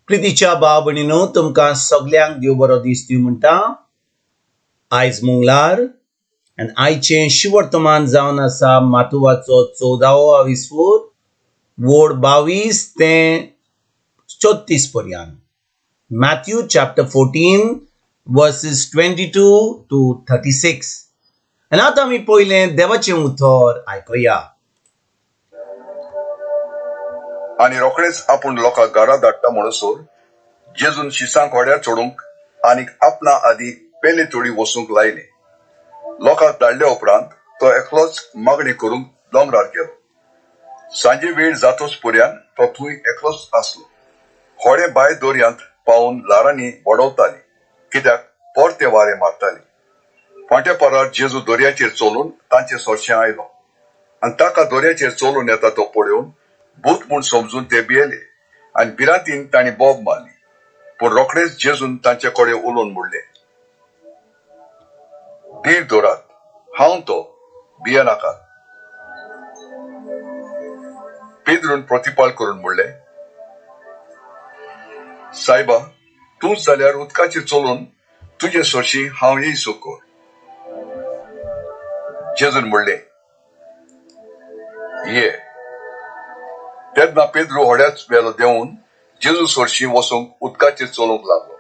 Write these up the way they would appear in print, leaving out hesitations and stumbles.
प्रितीच्या भाव भयणीनो, तुमकां सगल्यांक देव बरो दीस दिवं म्हणटा. आयज मंगळार आनी आयचें शिवर्तमान जावन आसा मातुवाचो चवदावो आविस्फूर वोड 22 ते 34 पर्यंत. Matthew chapter 14 verses 22 to 36. आनी आतां आमी पयलें देवाचें उतर आयकुया. आनी रोखडेच आपूण लोकांक घरा धाडटा म्हणसर जेजून शिसांक होड्यार चडूंक आनीक आपणा आदीं पेले तडी वचूंक लायलें. लोकांक धाडल्या उपरांत तो एकलोच मागणी करूंक दोंगरार गेलो. सांजे वेळ जातोच पर्यान तो थंय एकलोच आसलो. होडें भायर दर्यांत पावून ल्हारांनी बडवताली, कित्याक परते वारें मारताली. फांट्या परार जेजू दर्याचेर चलून तांचे सरशें आयलो आनी ताका दर्याचेर चलून येता तो पळोवन भूत म्हूण समजून ते भियेले आनी भिरांतीन तांणी बोब मारली. पूण रोखडेच जेजून तांचे कडेन उलोवन म्हणलें, धीर दवरात, हांव तो, भियेनाकात. पेद्रून प्रतिपाल करून म्हणलें, सायबा, तूंच जाल्यार उदकाचेर चलून तुजे सरशीं हांव येयसो कर. जेजून म्हणलें, ये. तेन्ना पेद्रू होड्याच वेलो देंवून जेजू सरशीं वचूंक उदकाचेर चलूंक लागलो.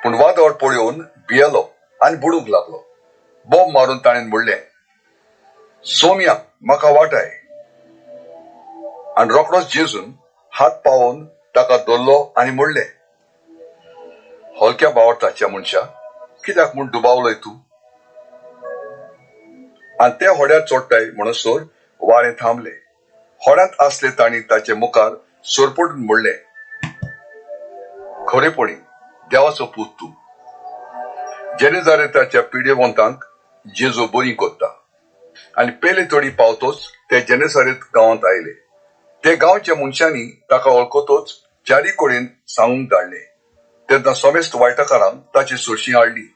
पूण वादळ पळोवन भियेलो आनी बुडूंक लागलो. बोब मारून ताणें म्हणलें, सोम्या, म्हाका वाटाय. आनी रोखडोच जेजून हात पावोवन ताका धरलो आनी म्हणलें, हलक्या भावार्थाच्या मनशा, कित्याक म्हूण दुबावलोय तूं? आनी ते होड्यार चडटाय म्हणसर वारें थांबलें. होड्यांत आसले तांणी ताचे मुखार सरपटून म्हणलें, खरेपणी देवाचो पूत तूं. जेनेजारेताच्या पिडेवंतांक जेजू बरी करता. आनी पेले तडी पावतोच ते जेनेसारेत गांवांत आयले. ते गांवच्या मनशांनी ताका वळखतोच चारी कडेन सांगूंक धाडले. तेन्ना समेस्त वायटकारांक ताची सरशीं हाडली.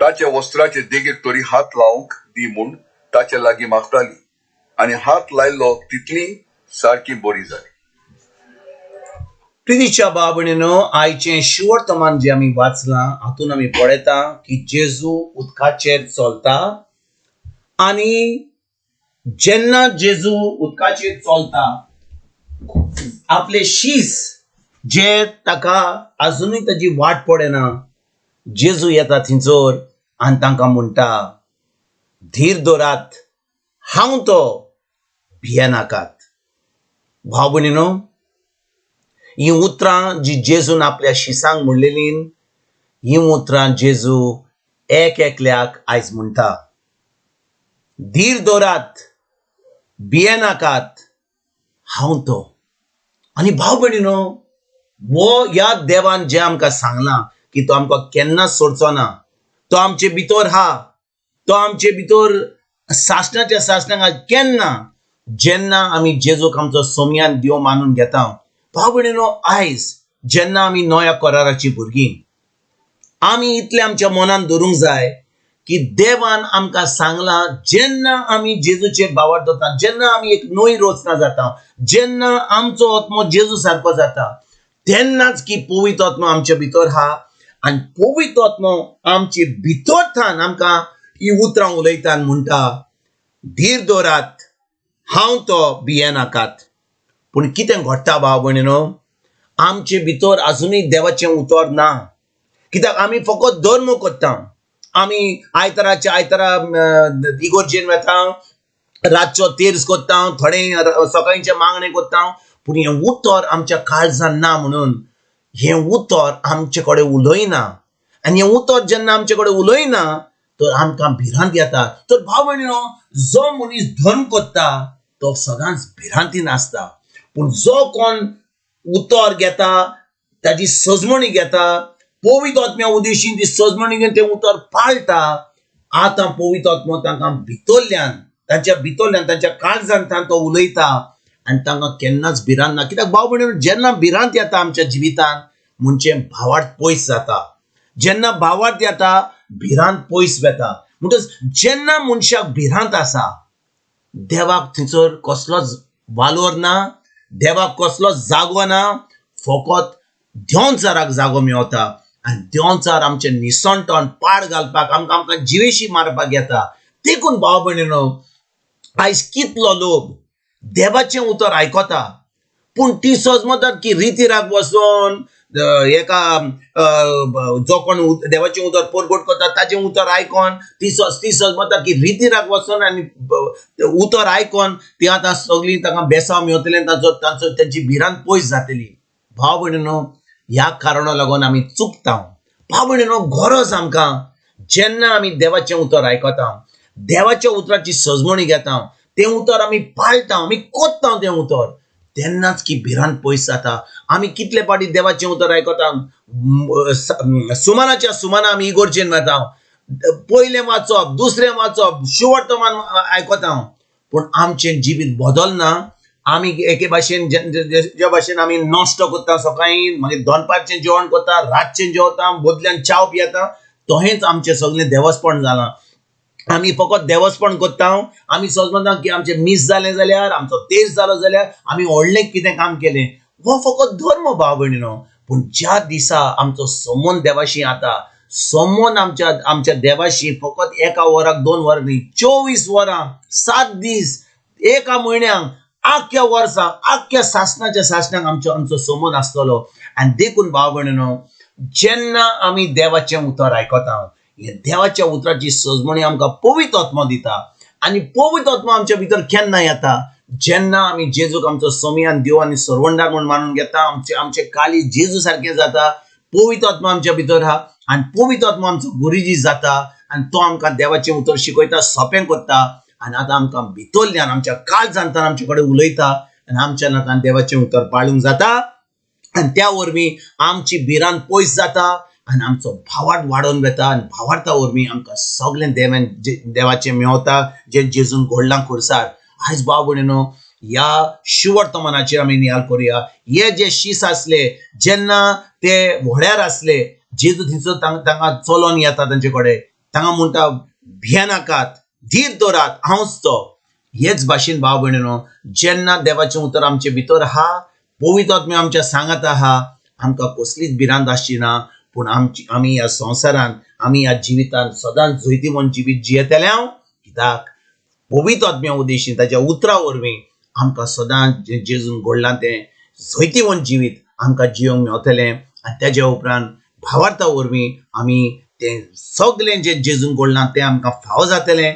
ताच्या वस्त्राचे देगेक तरी हात लावंक दी म्हूण ताचे लागीं मागताली आनी हात लायल्लो तितली सारकी बरी जाली. प्रितीच्या भाव भयणीनो, आयचें शिवर्तमान जें आमी वाचलां हातून आमी पळयता की जेजू उदकाचेर चलता आनी जेन्ना जेजू उदकाचेर चलता आपले शीस जे ताका आजुनूय ताजी वाट पडना, जेजू येता थंयसर आनी तांकां म्हणटा, धीर दवरात, हांव तो, भियेनाकात. भाव भयणीनो, हीं उतरां जी जेजून आपल्या शिसांक म्हणलेलीं, हीं उतरां जेजू एक एकल्याक आयज म्हणटा, धीर दवरात, भियेनाकात, हांव तो. आनी भाव भयणीनो, हो ह्या देवान जें आमकां सांगलां की तो आमकां केन्नाच सोडचो ना, तो आमचे भितर हा, तो आमचे भितर सासणाच्या सासणाक केन्ना जेन्ना आमी जेजूक आमचो सोमयान देव मानून घेता. भाव भयणीनो, आयज जेन्ना आमी नव्या कराराची भुरगीं, आमी इतलें आमच्या मनान धरूंक जाय की देवान आमकां सांगलां, जेन्ना आमी जेजूचेर भावार्थ दवरता, जेन्ना आमी एक नवी रचना जाता, जेन्ना आमचो आत्मो जेजू सारको जाता, तेन्नाच की पवित्र आत्मो आमच्या भितर हा आनी पवित्र आत्मो आमचे भितर थान आमकां ही उतरां उलयता आनी म्हणटा, धीर दवरात, हांव तो, भियेनाकात. पूण कितें घडटा भाव भयणीनो, आमचे भितर आजुनूय देवाचें उतर ना, कित्याक आमी फकत धर्म करता. आमी आयताराच्या आयतारा इगोर्जेन वता, रातचो तेर्स करता, थोडे सकाळचें मागणें करता, पूण हें उतर आमच्या काळजान ना म्हणून हें उतर आमचे कडेन उलयना. आनी हें उतर जेन्ना आमचे कडेन उलयना तर आमकां भिरांत येता. तर भाव भयणीनो, जो मनीस धर्म करता तो सदांच भिरांतीन आसता, पूण जो कोण उतर घेता, ताजी सजमणी घेता, पवित्र आत्म्या उदेशीन ती सजमणी घेवन तें उतर पाळटा, आतां पवित्र आत्मो तांकां भितरल्यान, तांच्या भितरल्यान, तांच्या काळजान तो उलयता आनी तांकां केन्नाच भिरांत ना. कित्याक भाव भयणीनो, जेन्ना भिरांत येता आमच्या जिवितान म्हणजे भावार्थ पयस जाता. जेन्ना भावार्थ येता भिरांत पयस वता. म्हणटच जेन्ना मनशाक भिरांत आसा, देवाक थंयसर कसलोच वालोर ना, देवाक कसलोच जागो ना, फकत देंवचाराक जागो मेवता आनी देंवचार आमचें निसणटण पाड घालपाक आमकां आमकां जिवेशी मारपाक येता. देखून भाव भयणीनो, आयज कितलो लोक देवाचें उतर आयकता पूण ती सजमतात की रितीराक वचोन एका जो कोण देवाचें उतर परगट करता ताचें उतर आयकोन ती सजमतात की रितीराक वचोन आनी उतर आयकोन ती आतां सगळीं तांकां बेसांव मेवतलें, तांचो तांचो तेंची भिरांत पयस जातली. भाव भयणीनो, ह्या कारणा लागून आमी चुकता. भाव भयणीनो, गरज आमकां जेन्ना आमी देवाचें उतर आयकता, देवाच्या उतराची सजमणी घेता, तें उतर आमी पाळटा, आमी कोत्ता तें उतर, तेन्नाच की भिरांत पयस जाता. आमी कितले फावटी देवाचें उतर आयकता, सुमानाच्या सुमाना आमी इगोर्जेन वता, पयलें वाचप, दुसरें वाचप, शिवर्तमान आयकता, पूण आमचें जिवीत बदलना. आमी एके भाशेन जे भाशेन आमी नश्टो करता सकाळीं, मागीर दनपारचें जेवण करता, रातचें जेवता, बदल्यान च्याव पियेता, तहेंच आमचें सगळें देवस्पण जालां. आमी फकत देवस्पण करता. आमी समजता की आमचें मीस जालें जाल्यार, आमचो तेज जालो जाल्यार आमी व्हडलें कितें काम केलें. हो फकत धर्म भाव भयणीनो. पूण ज्या दिसा आमचो संबंद देवाशी आता, संबंद आमच्या आमच्या देवाशी फकत एका वराक 2 वरां न्ही, 24 वरां, 7 दीस, एका म्हयन्याक, आख्ख्या वर्साक, आख्ख्या सासणाच्या सासणाक आमचो आमचो संबंद आसतलो. आनी देखून भाव भयणीनो, जेन्ना आमी देवाचें उतर आयकता, हे देवाच्या उतराची सजमणी आमकां पवित्र आत्मो दिता. आनी पवित्र आत्मो आमच्या भितर केन्ना येता? जेन्ना आमी जेजूक आमचो सोमयान देव आनी सरवंडार म्हूण मानून घेता, आमचे आमचें काळीज जेजू सारकें जाता, पवित्र आत्मो आमच्या भितर आहा आनी पवित्र आत्मो आमचो गुरुजी जाता आनी तो आमकां देवाचें उतर शिकयता, सोंपें करता आनी आतां आमकां भितरल्यान आमच्या काळजांतल्यान आमचे कडेन उलयता आनी आमच्या नातान देवाचें उतर पाळूंक जाता आनी त्या वरवीं आमची भिरांत पयस जाता आनी आमचो भावार्थ वाडोवन वता आनी भावार्था वरवीं आमकां सगळें देवान देवाचें मेवता जें जेजून घडलां खुर्सार. आयज भाव भयणीनो, ह्या शिवर्तमानाचेर आमी नियाळ करुया. हे जे शीस आसले जेन्ना ते व्हड्यार आसले, जेजू थंयसर तांकां चलोन येता तांचे कडेन, तांकां म्हणटा भियेनाकात, धीर दवरात, हांवच तो. हेच भाशेन भाव भयणीनो, जेन्ना देवाचें उतर आमचे भितर आहा, पवित्र आत्म्या आमच्या सांगात आहा, आमकां कसलीच भिरांत आसची ना. पूण आमची आमी ह्या संवसारांत, आमी ह्या जिवितांत सदांच जैतिवंत जिवीत जियेतले. हांव कित्याक पवित्र आत्म्या उद्देशीन ताच्या उतरा वरवीं आमकां सदांच जें जेजून घडलां तें जैतिवंत जिवीत आमकां जियोंक मेवतलें. आनी तेज्या उपरांत भावार्था वरवीं आमी तें सगळें जें जेजून घडलां तें आमकां फावो जातलें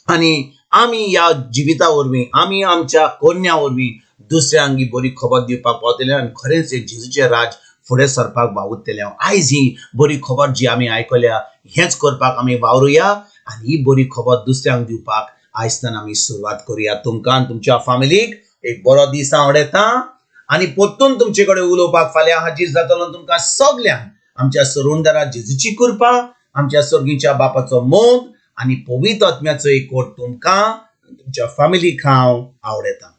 आनी आमी ह्या जिविता वरवीं, आमी आमच्या कोन्या वरवीं दुसऱ्यांक ही बरी खबर दिवपाक पावतले आनी खरेंच हें जेजूचें राज फुडें सरपाक वावुरतले. आयज ही बरी खबर जी आमी आयकल्या हेंच करपाक आमी वावरुया आनी ही बरी खबर दुसऱ्यांक दिवपाक आयजतान आमी सुरवात करुया. तुमकां आनी तुमच्या फामिलीक एक बरो दीस हांव आवडयता आनी परतून तुमचे कडेन उलोवपाक फाल्यां हाजीर जातलो. तुमकां सगल्यांक आमच्या सरुंदरा जेजूची कृपा, आमच्या सर्गीच्या बापाचो मोग आनी पवित्र आत्म्याचो एकवट तुमकां तुमच्या फामिलीक हांव आवडयता.